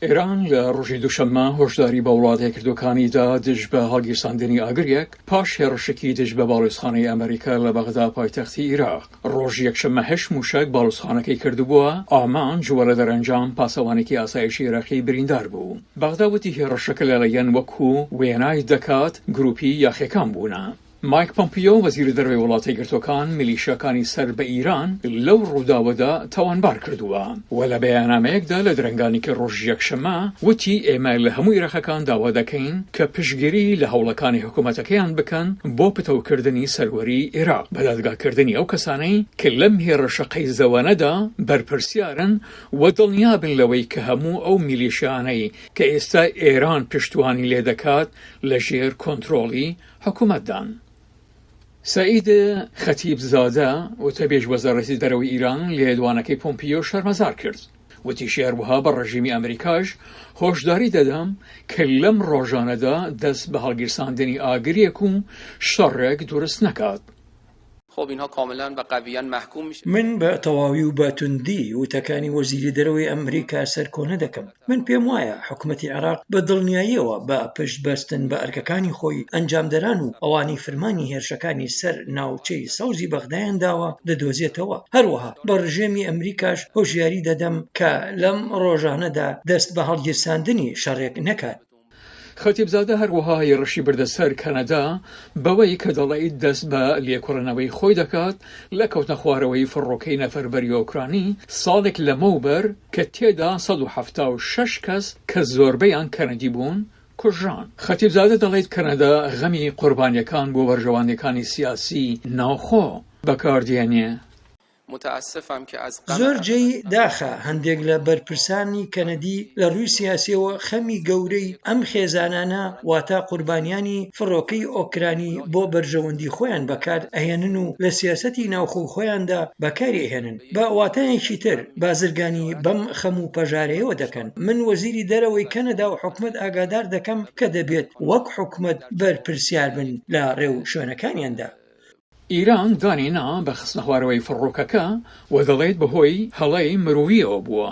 ئێران لە ڕۆژی دووشەممە هۆشداری بە وڵاتە یەکگرتووەکانی دا دژ بە هەڵگیرساندنی ئاگرێک پاش هێڕشێکی دژ بە باڵیۆزخانەی ئەمریکا لە بەغدا پایتەختی ئیراق. ڕۆژی یەکشەممە هەشت مووشەک باڵیۆزخانەکەی کردبووە ئامانج و لە دەرەنجام پاسەوانێکی ئاسایشی ئێراقی بریندار بوو. بەغدا وتی هێڕشەکە لەلایەن وەکو وێنای دەکات گروپی یاخیەکان بوونە. مایک پۆمپیۆ، وەزیری دەرەوەی وڵاتە یەکگرتووەکان میلیشیاکانی سەر بە ئیران لەو ڕووداوەدا تاوانبار کردووە و لە بەیاننامەیەکدا لە درەنگانێکی ڕۆژی یەکشەممە وتی ئێمە لە هەموو ئیراقەکان داوا دەکەین کە پشتگیری لە هەوڵەکانی حکومەتەکەیان بکەن بۆ پتەوکردنی سەروەری ئیراق بە دادگاکردنی ئەو کەسانەی کە لەم هێڕشە قەیزەوەنەدا بەرپرسیارن و دڵنیابن لەوەی کە هەموو ئەو میلیشیانەی کە ئێستا ئێران پشتوانی لێدەکات لەژێر کۆنترۆڵی حکومەتدان. سەعید خەتیب زادە، وتەبێژ وەزارەتی دەرەوەی ئیران لێدوانەکەی پۆمپیۆ شەرمەزار کرد. وتیشی هەروەها بە ڕژیمی ئەمریکاش هۆشداری دەدەم کە لەم ڕۆژانەدا دەست بە هەڵگیرساندنی ئاگرێک و شەڕێک دروست نەکات. من بە تەواوی و بە توندی وتەکانی وەزیری دەرەوەی ئەمریکا سەرکۆنە دەکەم. من پێم وایە حکومەتی عێراق بە دڵنیاییەوە بە پشت بەستن بە ئەرکەکانی خۆی ئەنجامدەران و ئەوانەی فرمانی هێرشەکانی سەر ناوچەی سەوزی بەغدایان داوە دەدۆزێتەوە. هەروەها بە ڕژێمی ئەمریکاش هۆشیاری دەدەم کە لەم ڕۆژانەدا دەست بە هەڵگیرساندنی شەڕێک نەکات. خەتیبزادە هەروەها هێڕشی بردە سەر کەنەدا بەوەی کە دەڵیت دەست بە لێکۆڵینەوەی خۆی دەکات لە کەوتنەخوارەوەی فڕۆکەی نەفەربەری ئۆکرانی ساڵێک لەمەوبەر کە تێدا 176 کەس کە زۆربەیان کەنەدی بوون کوژران. خەتیبزادە دەڵێت کەنەدا غەمی قوربانیەکان بۆ بەرژەوەندیەکانی سیاسی ناوخۆ بەکاردێنێ. زۆر جێی داخە هەندێک لە بەرپرسانی کەنەدی لە ڕووی سیاسیەوە خەمی گەورەی ئەم خێزانانە واتە قوربانیانی فڕۆکەی ئۆکرانی بۆ بەرژەوەندی خۆیان بەکار ئەهێنن و لە سیاسەتی ناوخۆی خۆیاندا بەکاری ئەهێنن بە واتایەکی تر بازرگانی بەم خەم و پەژارەیەوە دەکەن من وەزیری دەرەوەی کەنەدا و حکومەت ئاگادار دەکەم کە دەبێت وەک حکومەت بەرپرسیار بن لە ڕێوشوێنەکانیاندا. ئیران دانی نا بە خستنەخوارەوەی فڕۆکەکە و دەڵێت بەهۆی هەڵەی مرۆییەوە بووە.